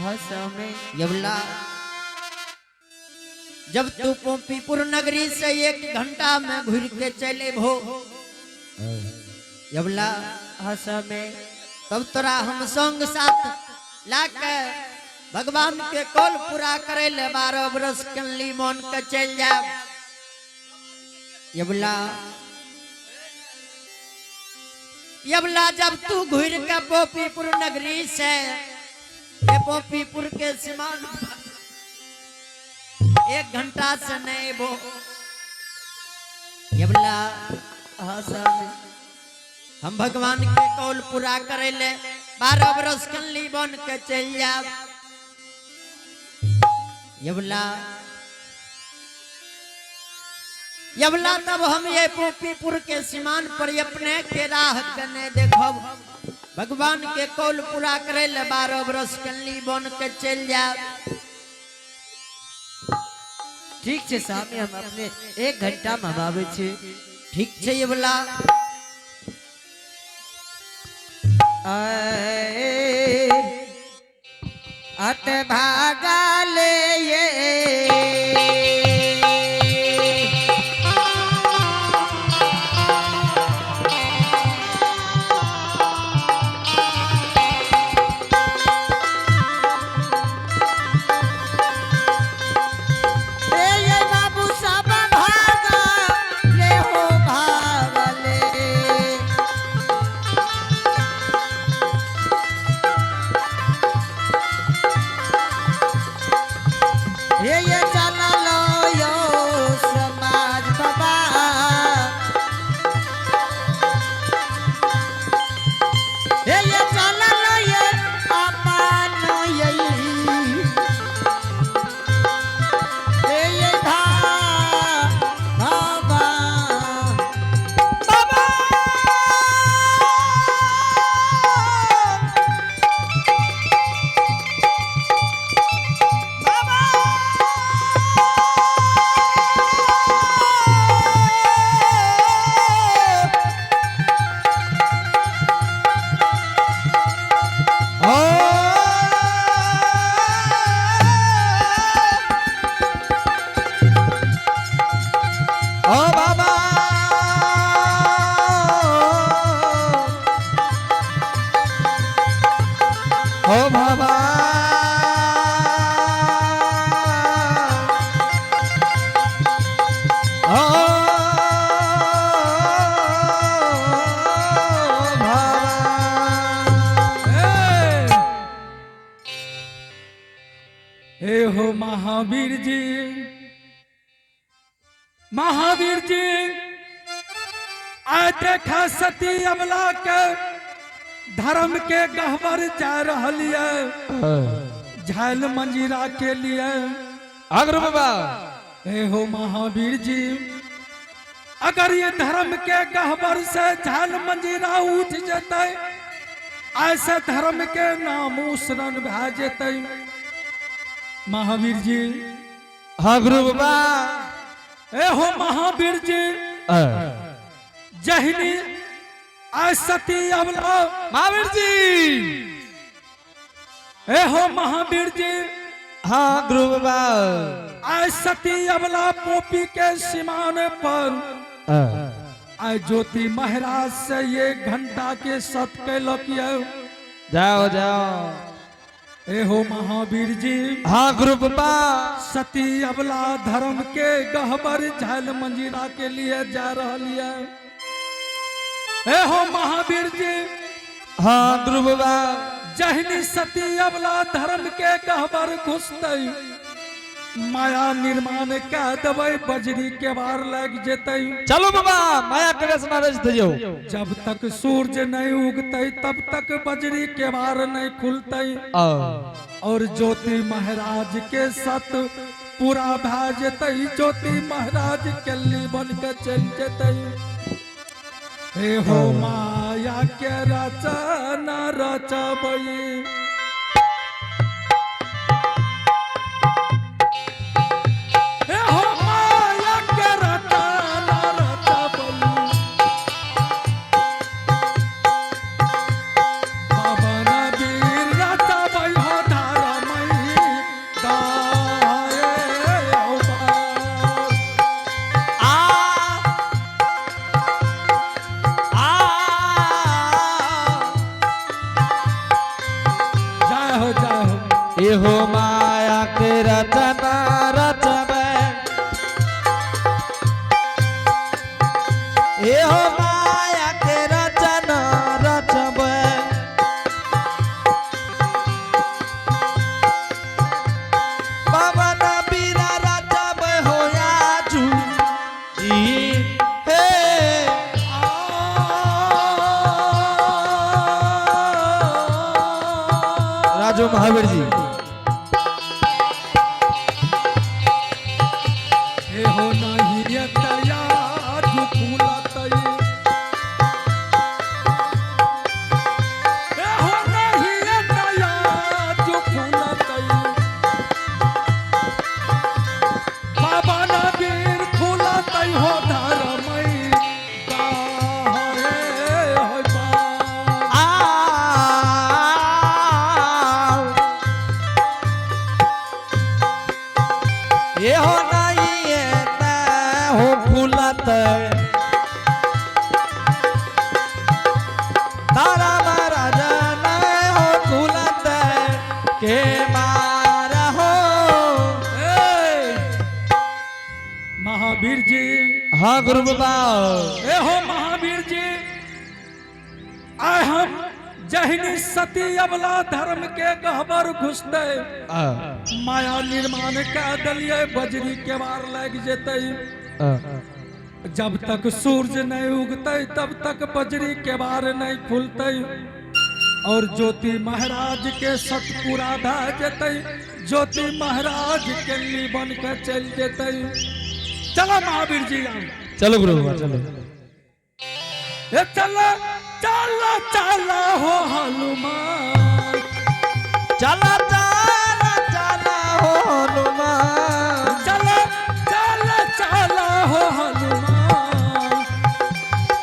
हाँ स्वामी। यवला, जब तू पोपीपुर नगरी से 1 घंटा में घुर के चले भो यवला, हाँ स्वामी। तब तोरा हम संग साथ लाके भगवान के कौल पूरा करे ले 12 बरस कनली मन के चल जाब। यवला, यवला, जब तू घुर के पोपीपुर नगरी से ये पोपीपुर के सीमान 1 घंटा से नहीं बो यवला, हाँ स्वामी। हम भगवान के कौल पूरा करे ले 12 बरस कनली बन के चल जाब। यवला, यवला, तब हम ये पोपीपुर के सीमान पर अपने के राह कने देखब, भगवान के कौल पूरा करे ले 12 बरस कनली बन के चल जाब। ठीक छे स्वामी, हम अपने 1 घंटा में हम आबै छी। ठीक छे यवला। अत भागा ले ये ये बाबू सब भागा ले हो भागा ले। ये चला लो यो समाज बाबा, ये चला लो ये अपन ये भा बाबा बाबा ओ बाबा, ओ बाबा, ओ बाबा। हे हो महावीर जी, महावीर जी, आय देखा सती अमला के धर्म के गहवर जा रहल ये झाल मंजीरा के लिए। अग्र बाबा। हे हो महावीर जी, अगर ये धर्म के गहवर से झाल मंजीरा उठ जतै, ऐसे धर्म के नाम उसरन भए जतै। महावीर जी। हाँ गुरु बाबा। ए हो महावीर जी, जहिनी आय सती अवला महावीर जी। ए हो महावीर जी। हाँ गुरु बाबा। आय सती अवला पोपी के सीमान पर आय ज्योति महाराज से 1 घंटा के सत कैलक ये। जाओ जाओ। ए हो महावीर जी। हाँ गुरु बाबा। सती अवला धर्म के गहबर झाल मंजीरा के लिए जा रहल ये। ए हो महावीर जी। हाँ गुरु बाबा। जहनी सती अवला धर्म के गहबर घुसतै, माया निर्माण कह देबै, बजरी के बार लग जेतै। चलो बाबा, माया के रचना रच दियो। जब तक सूरज नहीं उगतै तब तक बजरी के बार नहीं खुलतै और ज्योति महाराज के सत पूरा भा जेतै, ज्योति महाराज केली बन के चल जेतै। हे हो माया के रचना रचबई, हे हो माया के रचना रचबई, बाबा वीर रचबई हो धारा। एहो माया के रचना रचबे, एहो माया के रचना रचबे। पवन बीरा रचबे हो आजू जी हे। राजू महावीर जी। हे हो नहीं तया झुकुलतई, हे हो नहीं तया झुकुलतई, बाबा नबीर खुलतई हो धर्मई गाहे होय बा। आ ये हो नहीं ये हो फूलत तारा महाराज हो फूलत के मार हो। ए, महावीर जी। हाँ गुरु बाबा। ए हो महावीर जी, आय हम जहिनी सती अबला धर्म के गहबर घुसते माया निर्माण कह दिलिए, बजरी के मार लग जेते। जब तक सूरज नहीं उगते तब तक बजरी के बार नहीं खुलते और ज्योति महाराज के सत पूरा भा जेते, ज्योति महाराज के ली बन के चल जेते। चलो महावीर जी आम। चलो गुरु बाबा चलो। ए चला चला चला हो हनुमान, चला चला चला हो हनुमान, चला चला चला हो हनुमान,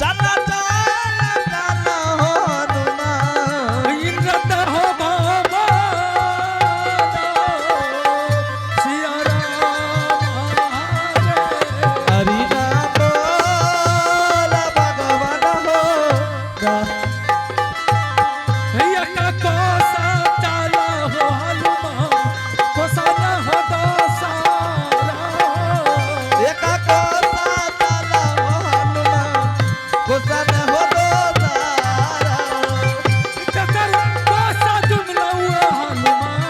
चला चला चला हो हनुमान। इंद्र हो बाबा सिया राम हरे। हरि नाम बोल भगवान हो। भैया का कोसा चला हो हनुमान, कोसा न हो दोसारा। एका कोसा चला हो हनुमान, कोसा न हो दोसारा। चकर कोसा जुमला हुआ हनुमान,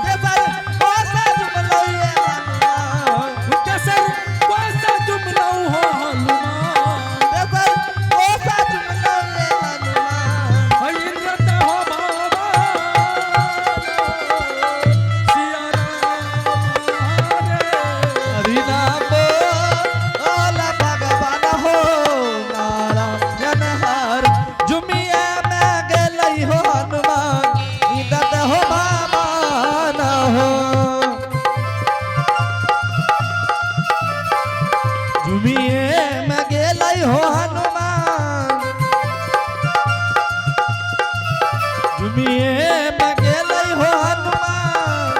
देवर कोसा जुमलौये हनुमान, केसर कोसा जुमला हो हनुमान, देवर कोसा जुमलौये हनुमान। इंद्र हो बाबा सिया राम हरे। हरि नाम बोल भगवान हो नारायण हर। जुमिया में गेलई हो हनुमान, इदत हो भगवान हो। जुमिए में गेलई हो हनुमान, जुमिए में गेलई हो हनुमान।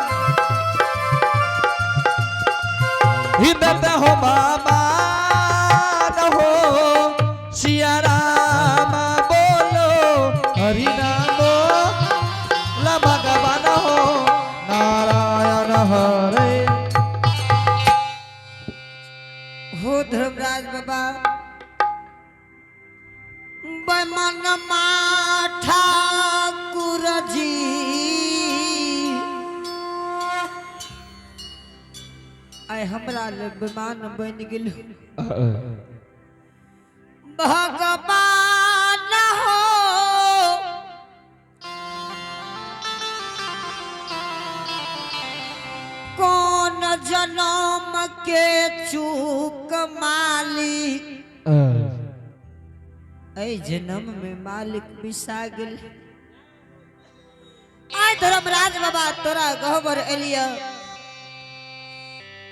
हिदत हो बाबा न हो सिया राम बोलो हरि नाम बोल भगवान हो नारायण हरे। हो धर्मराज बाबा, बमन ठाकुर जी, आय हमरा ले बेमान बन गेल। भगवान हो कौन जनम के चूक मालिक, ऐ जन्म में मालिक बिसा गेल। आय धर्मराज बाबा तोरा गहबर एलिया,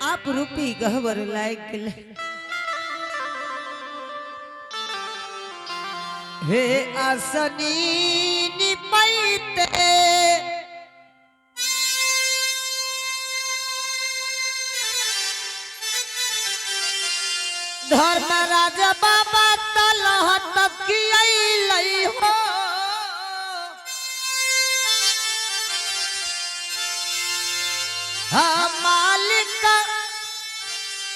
आप रूपी गहबर लायक गेल। हे आसनी निपैते धर्मराज बाबा तलह तकियै हो। हाँ मालिक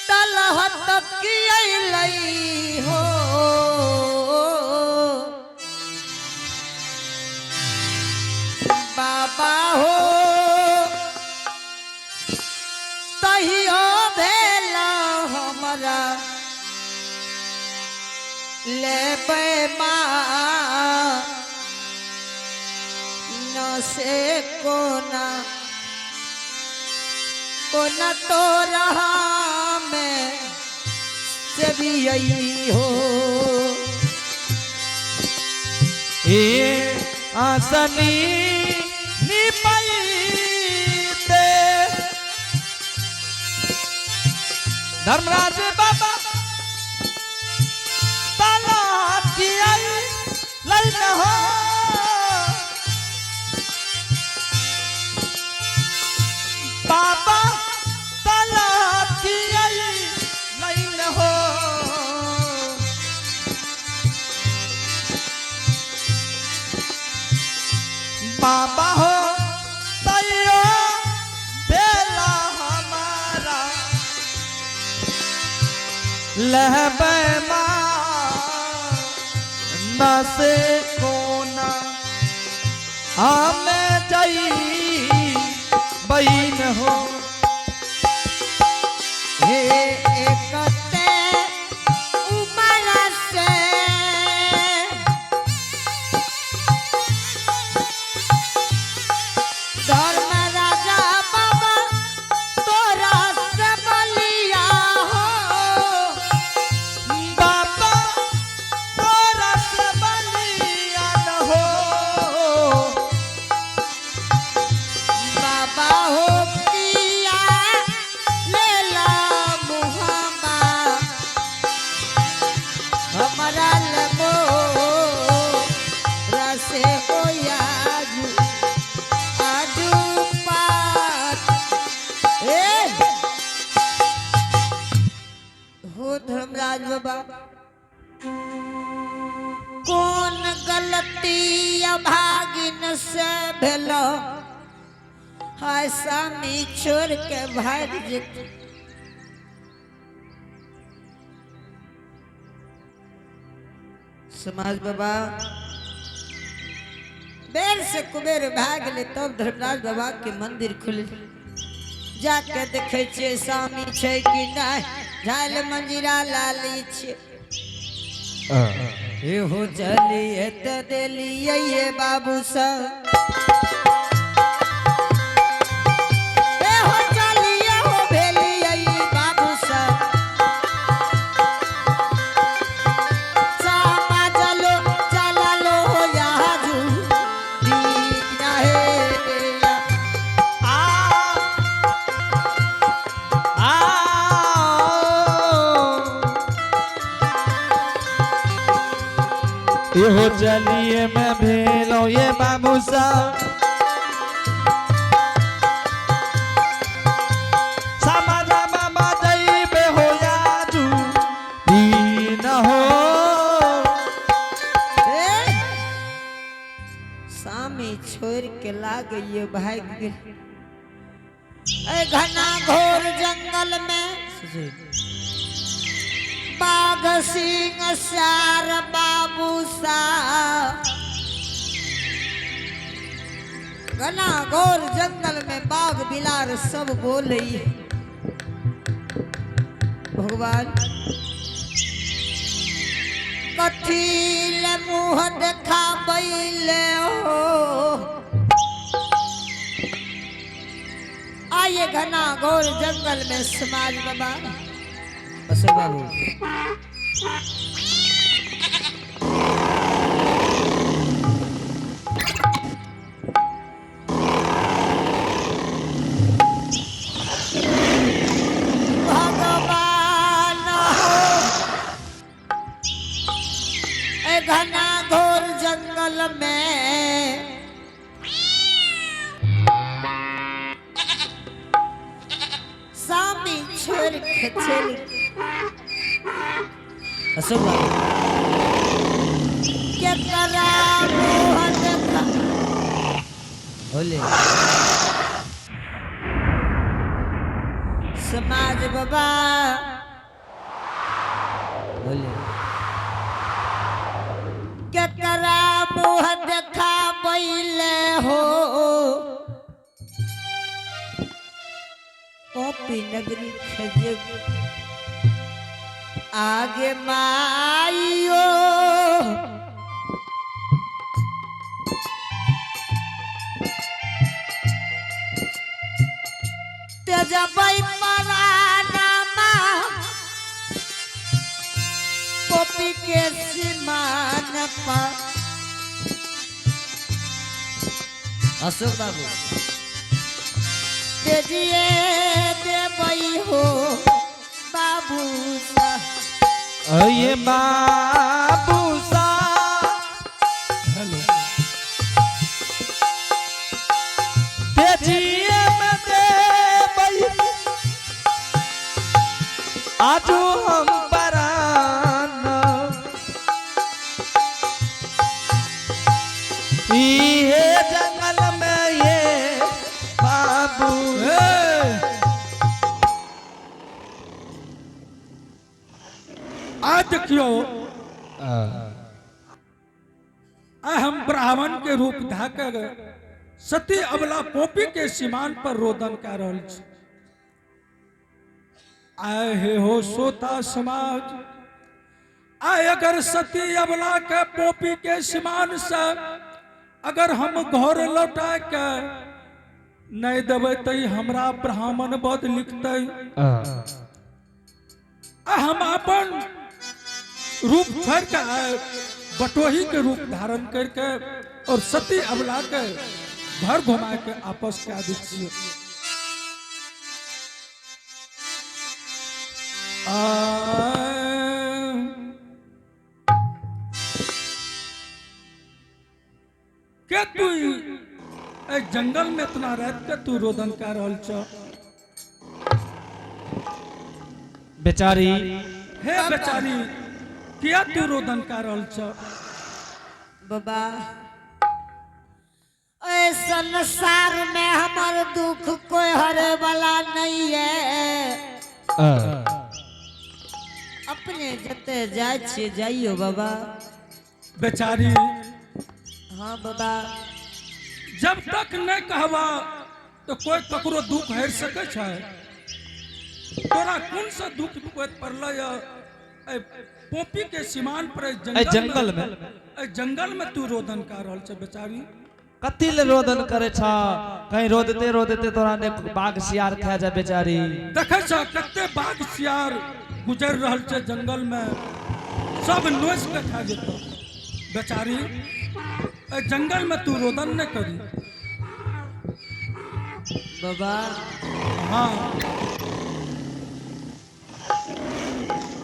तलहत की अइलई हो। बाबा हो तहियो भेल हमरा लेबै माँ न से कोना कोना तो रहा मैं से भी आई हो। ए आसनी निपाइते धर्मराज बाबा ताला की आई लैन हो। बाबा ताला की आई लैन हो। बाबा हो तैयो बेला हमारा लहबे माँ से कोना हमें जई बहन हो। हे एकते उमर से धर्म राजा बाबा तोरा से बलिया हो। बाबा तोरा से बलिया न हो। बाबा हो किया लेला मुहम्मा हमरा लगो रसे हो आजू आजू पात ए हो धर्मराज बाबा कौन गलती अभागिन से भेलो हाय सामी छोड़ के भाग जेत। समाज बाबा बेर से कुबेर भाग ले तब धर्मराज बाबा के मंदिर खुले। जाके देखे छियै सामी छै कि नहीं, झाल मंजीरा लाली छै। एहो चलिए त देलियै ये बाबू सब। एहो चलिए हो भेलियै बाबू सब। सामा चलो चललो याजू दीना हे या। आ आ इहो चलिए मैं भेलो ये बाबू साहब समाजा बाबा जइबे हो याजू दीन हो। ए सामी छोड़ के लागैये भागि गेल। ए घना घोर जंगल में बाघ सिंह सार बाबू सा। घना घोर जंगल में बाघ बिलार सब बोले। भगवान कथी ले मुँह देखाबैले हो। आइए घना घोर जंगल में समाज बाबा अशोक बाबू भगवान हो ए घना घोर जंगल में सामी छोड़ के चल अशोक बाबू केकरा मुँह देखा होले। समाज बाबा। बोले केकरा मुँह देखाबैले हो पोपी नगरी खेजे आगे माइयो। तेजबै परानामा पोपी के सीमान पर। अशोक बाबू तेजिए देबै हो बाबू सा। ये बाबू सा। हेलो। तेजिए में देबै आजू हम परान। इहे जंगल में ये बाबू। हे! आ देखियो, आ हम ब्राह्मण के रूप धाकर सती अबला पोपी के सीमान पर रोदन कर रहल छी। आए हे हो सोता समाज, आए अगर सती अबला के पोपी के सीमान से अगर हम घर लौटा के नहीं देबै त ई हमरा ब्राह्मण बद लिखतै। आ हम अपन रूप छोड़ के आए बटोही के रूप धारण करके और सती अबला के घर घुमा के आपस कए दै छियै। के तू ए जंगल में इतना रात के तू रोदन कर रहल छ? बेचारी। हे बेचारी, किया तू रोदन कर रहल छ? बाबा, ए संसार में हमर दुख कोई हरे वाला नहीं है। अपने जते जाय छियै जाइयो बाबा। बेचारी। हाँ बाबा। जब तक नहीं कहबा तो कोई ककरो दुख हर सके छै? तोरा कोन सा दुख दुखत पड़ल ए पोपी के सीमान पर ए ए जंगल में? ए जंगल में तू रोदन कर रहल छ बेचारी? कथी ले रोदन करे छ? कहीं रोदते रोदते तोरा ने बाघ सियार खा जा बेचारी। देखे छ कते बाघ सियार गुजर रहल छै जंगल में, सब नोच के खा जेतो। बेचारी, ए जंगल में तू रोदन नहीं करी। बाबा। हाँ।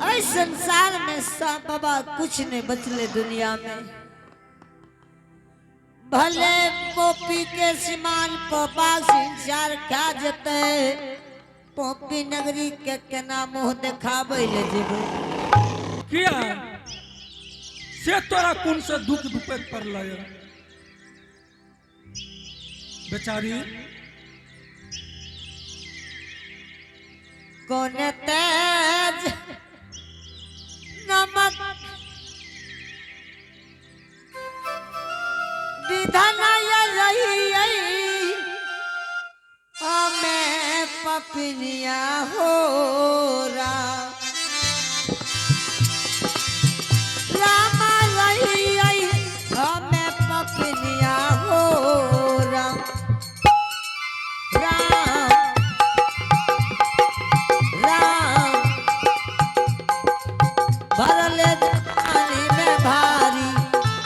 ऐ संसार में सब बाबा कुछ नहीं बचले दुनिया में। भले पोपी के सीमान पर बाघ सिंचार खा जते, पोपी नगरी के केना मुंह देखाबै ले जेबै? किया से तोरा कोन से दुख दुपैत पड़ल बेचारी? कौन तेज नमक विधन रही हमें पपनिया हो राम रामा रही हमें पपनिया हो राम राम राम। भरल जवानी में भारी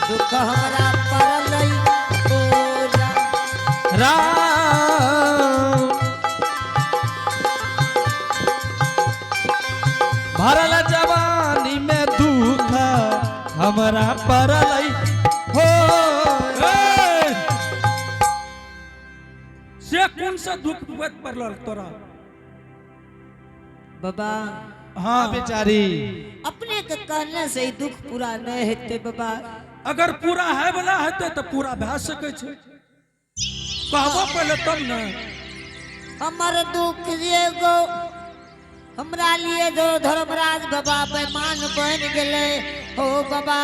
दुख हमरा पड़ल ओ राम। राम, भरल जवानी में दुख हमरा पड़ल हो। ए! से कोन सा दुख दुपैत पड़ल तोरा? बाबा। हाँ। बेचारी। अपने के कहने से ही दुख पूरा नहीं हेतै बाबा। अगर पूरा है वाला हेतै तऽ पूरा भए सकै छै। कहबो पहिले तब ने। हमर दुख एगो हमरा लिए जो धर्मराज बाबा बेमान बन गेले। हो बाबा,